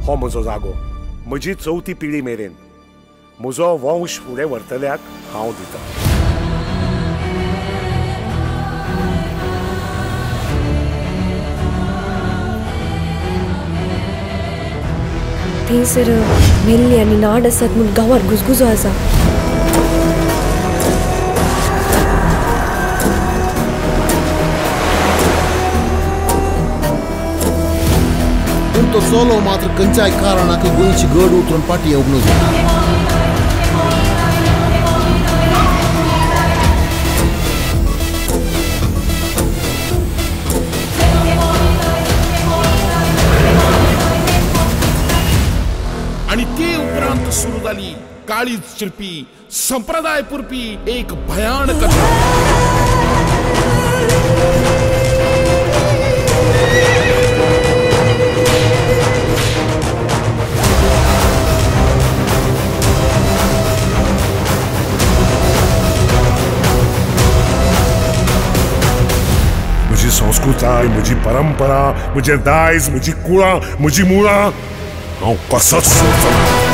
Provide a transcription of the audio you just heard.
हो म्हजो जागो म्हजी चवथी पिळी मेरेन म्हजो वंश फुडें व्हरतल्याक हांव दितां. थंयसर मेल्ली आनी नाड आसात म्हूण गांवार घुसघुसो आसा. पूण तो चलो मात्र खंयच्याय कारणाक गोंयची गड उतरून फाटी येवंक नजो. आनी ते उपरांत सुरू जाली काळीज चिरपी संप्रदाय पुरपी एक भयाण कथा. म्हजी संस्कृताय, म्हजी परंपरा, म्हजें दायज, म्हजी कुळां, म्हजी मुळां हांव कसोच सोडचो ना.